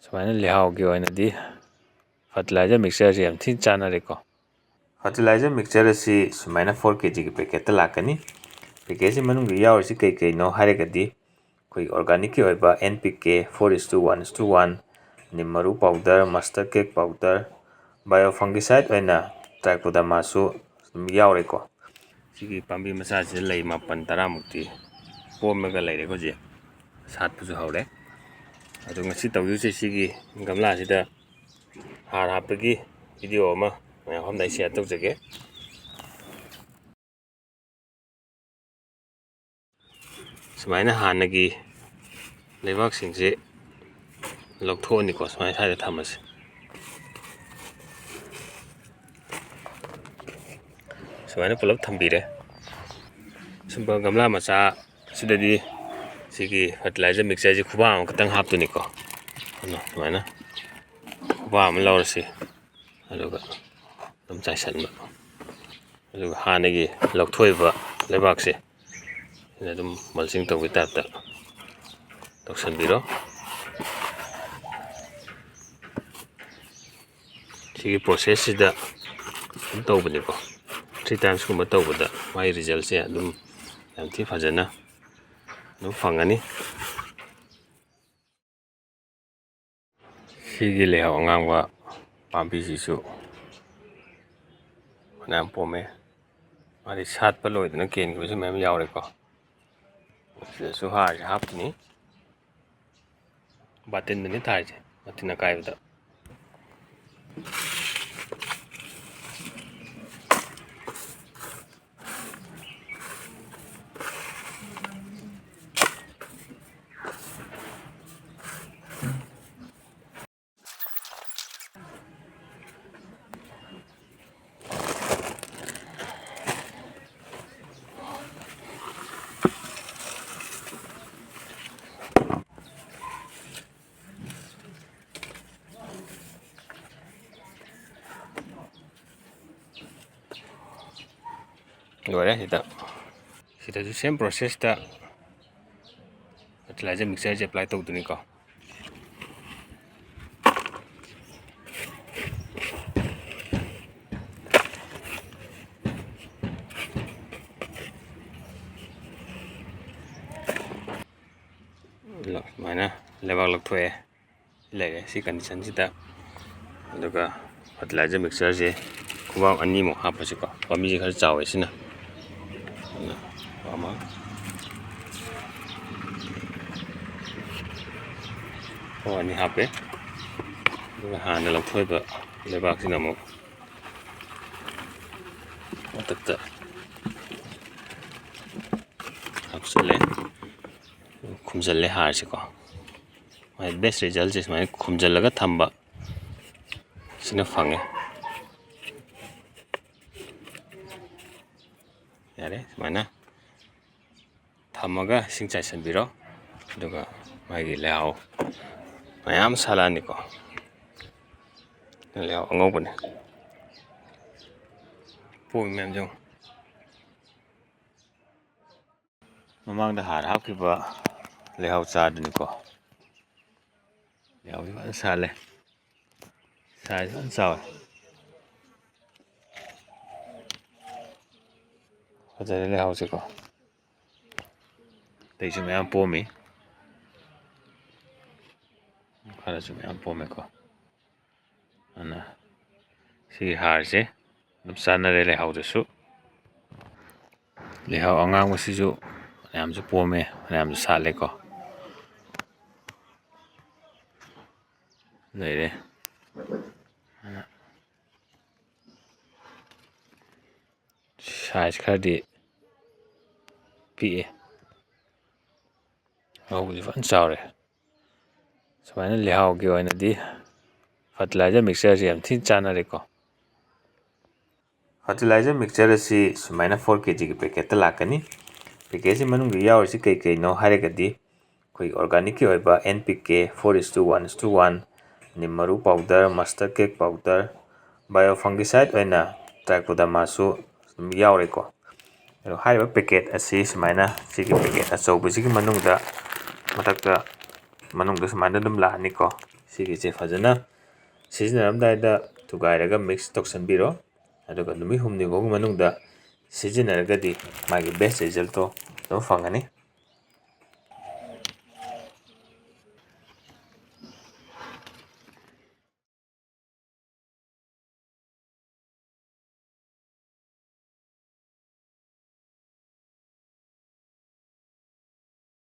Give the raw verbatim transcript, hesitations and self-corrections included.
ꯁꯨꯃꯥꯏꯅ ꯂꯩꯍꯥꯎꯒꯤ ꯑꯣꯏꯅꯗꯤ fertilizer mixtureꯁꯦ ꯌꯥꯝ ꯊꯤꯅ ꯆꯥꯟꯅꯔꯦꯀꯣ꯫ Fertilizer mixture ꯑꯁꯤ ꯁꯨꯃꯥꯏꯅ four kgꯒꯤ packetꯇ ꯂꯥꯛꯀꯅꯤ꯫ Packetꯁꯤ ꯃꯅꯨꯡꯗ ꯌꯥꯎꯔꯤꯁꯤ ꯀꯩ ꯀꯩꯅꯣ ꯍꯥꯏꯔꯒꯗꯤ, ꯑꯩꯈꯣꯏꯒꯤ organicꯀꯤ ꯑꯣꯏꯕ NPK four is to one is to one, ꯅꯤꯝ ꯃꯔꯨ powder, mustard cake powder, biofungicide ꯑꯣꯏꯅ trichodermaꯁꯨ ꯑꯗꯨꯝ ꯌꯥꯎꯔꯦꯀꯣ꯫ ꯁꯤꯒꯤ ꯄꯥꯝꯕꯤ ꯃꯆꯥꯁꯤꯗ ꯂꯩ ꯃꯥꯄꯟ ꯇꯔꯥꯃꯨꯛꯇꯤ ꯄꯣꯝꯂꯒ ꯂꯩꯔꯦ ꯍꯧꯖꯤꯛ, ꯁꯥꯠꯄꯁꯨ ꯍꯧꯔꯦ꯫ ꯑꯗꯣ ꯉꯁꯤ ꯇꯧꯗꯣꯏꯁꯦ ꯁꯤꯒꯤ ꯒꯝꯂꯥꯁꯤꯗ ꯍꯥꯔ ꯍꯥꯞꯄꯒꯤ video ꯑꯃ ꯃꯌꯥꯝ ꯃꯐꯝꯗ ꯑꯩ share ꯇꯧꯖꯒꯦ꯫ ꯁꯨꯃꯥꯏꯅ ꯍꯥꯟꯅꯒꯤ ꯂꯩꯕꯥꯛꯁꯤꯡꯁꯦ ꯂꯧꯊꯣꯛꯑꯅꯤꯀꯣ, ꯁꯨꯃꯥꯏꯅ ꯁ꯭ꯋꯥꯏꯗ ꯊꯝꯃꯁꯦ꯫ ꯁꯨꯃꯥꯏꯅ ꯄꯨꯂꯞ ꯊꯝꯕꯤꯔꯦ꯫ ꯁꯨꯝꯕ ꯒꯝꯂꯥ ꯃꯆꯥ ꯑꯁꯤꯗꯗꯤ ꯁꯤꯒꯤ fertilizer mixtureꯁꯤ ꯈꯨꯕꯥꯝ ꯑꯃꯈꯛꯇꯪ ꯍꯥꯞꯇꯣꯏꯅꯤꯀꯣ꯫ ꯑꯗꯣ ꯁꯨꯃꯥꯏꯅ ꯈꯨꯕꯥꯝ ꯑꯃ ꯂꯧꯔꯁꯤ, ꯑꯗꯨꯒ ꯑꯗꯨꯝ ꯆꯥꯏꯁꯤꯟꯕ꯫ ꯑꯗꯨꯒ ꯍꯥꯟꯅꯒꯤ ꯂꯧꯊꯣꯛꯏꯕ ꯂꯩꯕꯥꯛꯁꯦ ꯁꯤꯅ ꯑꯗꯨꯝ mulching ꯇꯧꯕꯒꯤ typeꯇ ꯇꯧꯁꯟꯕꯤꯔꯣ꯫ ꯁꯤꯒꯤ processꯁꯤꯗ ꯑꯗꯨꯝ ꯇꯧꯕꯅꯤꯀꯣ, three timesꯀꯨꯝꯕ ꯇꯧꯕꯗ ꯃꯥꯒꯤ resultꯁꯦ ꯑꯗꯨꯝ ꯌꯥꯝ ꯊꯤ ꯐꯖꯅ ꯑꯗꯨꯝ ꯐꯪꯒꯅꯤ꯫ ꯁꯤꯒꯤ ꯂꯩꯍꯥꯎ ꯑꯉꯥꯡꯕ ꯄꯥꯝꯕꯤꯁꯤꯁꯨ ꯐꯅꯌꯥꯝ ꯄꯣꯝꯃꯦ꯫ ꯃꯥꯗꯤ ꯁꯥꯠꯄ ꯂꯣꯏꯗꯅ ꯀꯦꯟꯈꯤꯕꯁꯨ ꯃꯌꯥꯝ ꯌꯥꯎꯔꯦꯀꯣ꯫ ꯁꯤꯗꯁꯨ ꯍꯥꯔꯁꯦ ꯍꯥꯞꯄꯅꯤ꯫ ꯕꯥꯇꯤꯟꯗꯅꯤ ꯊꯥꯔꯤꯁꯦ, ꯕꯥꯇꯤꯟ ꯑꯀꯥꯏꯕꯗ꯫ ꯂꯣꯏꯔꯦ꯫ ꯁꯤꯗ, ꯁꯤꯗꯁꯨ same processꯇ fertilizer mixtureꯁꯦ apply ꯇꯧꯗꯣꯏꯅꯤꯀꯣ꯫ ꯁꯨꯃꯥꯏꯅ ꯂꯩꯕꯥꯛ ꯂꯧꯊꯣꯛꯑꯦ꯫ ꯂꯩꯔꯦ ꯁꯤ condition ꯁꯤꯗ꯫ ꯑꯗꯨꯒ fertilizer mixture ꯁꯦ ꯈꯨꯕꯥꯛ ꯑꯅꯤꯃꯨꯛ ꯍꯥꯞꯄꯁꯤꯀꯣ, ꯄꯥꯝꯕꯤꯁꯦ ꯈꯔ ꯆꯥꯎꯋꯦ ꯁꯤꯅ꯫ ꯑꯗꯨꯅ ꯈꯨꯕꯥꯛ ꯑꯃ, ꯈꯨꯕꯥꯛ ꯑꯅꯤ ꯍꯥꯞꯄꯦ꯫ ꯑꯗꯨꯒ ꯍꯥꯟꯅ ꯂꯧꯊꯣꯛꯏꯕ ꯂꯩꯕꯥꯛꯁꯤꯅ ꯑꯃꯨꯛ ꯃꯊꯛꯇ ꯍꯥꯞꯆꯜꯂꯦ, ꯈꯨꯝꯖꯜꯂꯦ ꯍꯥꯔꯁꯤꯀꯣ꯫ ꯃꯥꯒꯤ best result ꯁꯦ ꯁꯨꯃꯥꯏꯅ ꯈꯨꯝꯖꯜꯂꯒ ꯊꯝꯕ ꯁꯤꯅ ꯐꯪꯉꯦ꯫ ꯌꯥꯔꯦ, ꯁꯨꯃꯥꯏꯅ ꯊꯝꯃꯒ ꯏꯁꯤꯡ ꯆꯥꯏꯁꯤꯟꯕꯤꯔꯣ꯫ ꯑꯗꯨꯒ ꯃꯥꯒꯤ ꯂꯩꯍꯥꯎ ꯃꯌꯥꯝ ꯁꯥꯠꯂꯛꯑꯅꯤꯀꯣ꯫ ꯂꯩꯍꯥꯎ ꯑꯉꯧꯕꯅꯦ꯫ ꯄꯣꯝꯃꯤ ꯃꯌꯥꯝꯁꯦ ꯌꯦꯡꯉꯣ꯫ ꯃꯃꯥꯡꯗ ꯍꯥꯔ ꯍꯥꯞꯈꯤꯕ ꯂꯩꯍꯥꯎ ꯆꯥꯗꯨꯅꯤꯀꯣ꯫ ꯂꯩꯍꯥꯎꯗꯤ ꯐꯖꯅ ꯁꯥꯠꯂꯦ꯫ Size ꯐꯖꯅ ꯆꯥꯎꯋꯦ꯫ ꯐꯖꯔꯦ ꯂꯩꯍꯥꯎꯁꯦꯀꯣ꯫ ꯑꯇꯩꯁꯨ ꯃꯌꯥꯝ ꯄꯣꯝꯃꯤ꯫ ꯈꯔꯁꯨ ꯃꯌꯥꯝ ꯄꯣꯝꯃꯦꯀꯣ꯫ ꯑꯗꯨꯅ ꯁꯤꯒꯤ ꯍꯥꯔꯁꯦ ꯑꯗꯨꯝ ꯆꯥꯟꯅꯔꯦ ꯂꯩꯍꯥꯎꯗꯁꯨ꯫ ꯂꯩꯍꯥꯎ ꯑꯉꯥꯡꯕꯁꯤꯁꯨ ꯐꯅꯌꯥꯝꯁꯨ ꯄꯣꯝꯃꯦ, ꯐꯅꯌꯥꯝꯁꯨ ꯁꯥꯠꯂꯦꯀꯣ꯫ ꯂꯩꯔꯦ꯫ Size ꯈꯔꯗꯤ ꯄꯤꯛꯑꯦ꯫ ꯍꯧꯕꯗꯤ ꯐꯖꯅ ꯆꯥꯎꯔꯦ꯫ ꯁꯨꯃꯥꯏꯅ ꯂꯩꯍꯥꯎꯒꯤ ꯑꯣꯏꯅꯗꯤ fertilizer mixture ꯁꯦ ꯌꯥꯝ ꯊꯤꯅ ꯆꯥꯟꯅꯔꯦꯀꯣ꯫ Fertilizer mixture ꯑꯁꯤ ꯁꯨꯃꯥꯏꯅ four K G ꯒꯤ packet ꯇ ꯂꯥꯛꯀꯅꯤ꯫ Packet ꯁꯤ ꯃꯅꯨꯡꯗ ꯌꯥꯎꯔꯤꯁꯤ ꯀꯩ ꯀꯩꯅꯣ ꯍꯥꯏꯔꯒꯗꯤ, ꯑꯩꯈꯣꯏꯒꯤ organic ꯀꯤ ꯑꯣꯏꯕ N P K, four is to one is to one, ꯅꯤꯝ ꯃꯔꯨ powder, mustard cake powder, bio fungicide ꯑꯣꯏꯅ trichoderma ꯁꯨ ꯑꯗꯨꯝ ꯌꯥꯎꯔꯦꯀꯣ꯫ ꯑꯗꯣ ꯍꯥꯏꯔꯤꯕ packet ꯑꯁꯤ ꯁꯨꯃꯥꯏꯅ ꯁꯤꯒꯤ packet ꯑꯆꯧꯕꯁꯤꯒꯤ ꯃꯅꯨꯡꯗ, ꯃꯊꯛꯇ, ꯃꯅꯨꯡꯗ ꯁꯨꯃꯥꯏꯅ ꯑꯗꯨꯝ ꯂꯥꯛꯑꯅꯤꯀꯣ꯫ ꯁꯤꯒꯤꯁꯦ ꯐꯖꯅ ꯁꯤꯖꯤꯟꯅꯔꯝꯗꯥꯏꯗ ꯊꯨꯒꯥꯏꯔꯒ mix ꯇꯧꯁꯟꯕꯤꯔꯣ꯫ ꯑꯗꯨꯒ ꯅꯨꯃꯤꯠ ꯍꯨꯝꯅꯤ ꯐꯥꯎꯒꯤ ꯃꯅꯨꯡꯗ ꯁꯤꯖꯤꯟꯅꯔꯒꯗꯤ ꯃꯥꯒꯤ best result ꯇꯣ ꯑꯗꯨꯝ ꯐꯪꯒꯅꯤ꯫